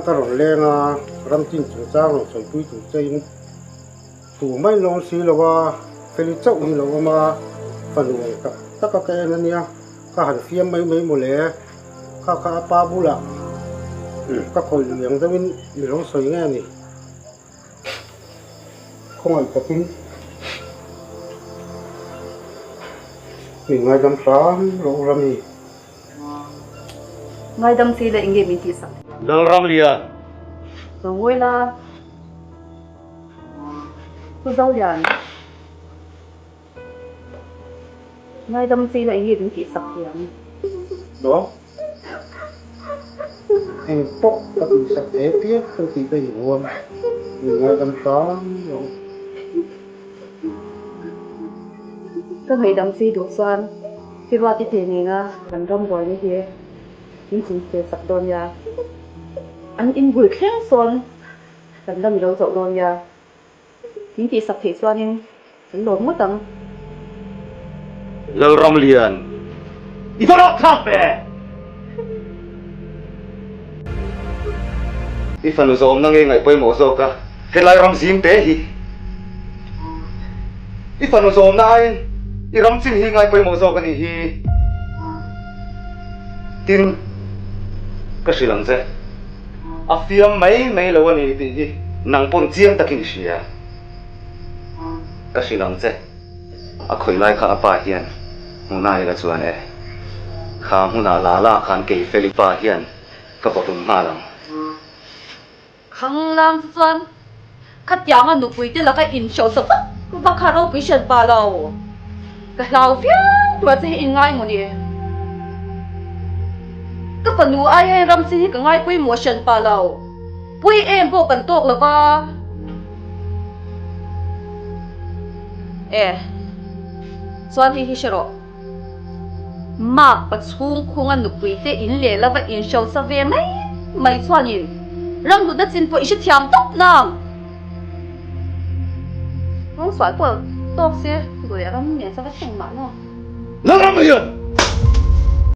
ka rawn leng a, ramchin chungchang rawn sawipui tur chein tumah in lo awm si lo a, Feli chauh hi lo awm a, fanu ang tak tak a ka en a nia, ka han fiam mai mai mawle, kha kha a pa bulah ka khawih lui ang deuhin mi lo sawi nge a ni. Khawngaih takin min ngaidam hram rawh u Rami. Ngaidam che ila enge min tihsak? Lalramlian. Lo ngawi la. Pu Zolian. Ngaidam che ila enge min tihsak thiam? Maw? Eng pawh ka tihsak thei apiang chu tih ka inhuam. Min ngaidam hram rawh u. Ka ngaihdam che duh chuan Firuati te nena kan ram buaina hi min chingfel sak dawn nia. An inbul thleng sawn kan lam i lo zoh dawn nia. Min tihsak theih chuanin kan lawm ngawt ang. Lalramlian, i va rawh thlak ve! I fanu zawmna nge ngaih pawimawh zawk a, helai ram zim te hi. I fanu zawmna aiin i ram chin hi ngai pawimawh zawk a nih hi. Tin, ka hrilh ang che, a fiam mai mai lo a ni tih hi nang pawn chiang takin i hria. Ka hrilh ang che, a khawi lai kha a pa hian hmuna ila chuan e, kha hmunah la la khan kei Felipa hian ka vawhlum nghal ang. Khanglang chu chuan khatianga nupui te laka inhroh sa vak vak kha ropui hran pa lo. Ka hlau viau tur che hi in ngai maw ni? Ka fanu ai hian ram chin hi ka ngaipui maw hran pa lo. Pui em pawh kan tawk lo va. E, chuan hei hi hre rawh. Mark pa chhung khunga nupui te in leh lova inhrosa ve mai mai chuanin ram hlutna chin pawh i hrethiam tawp nang. Rawng sual pawh tawk se duh leh ram nen sa va thleng mahna. Lalram hian!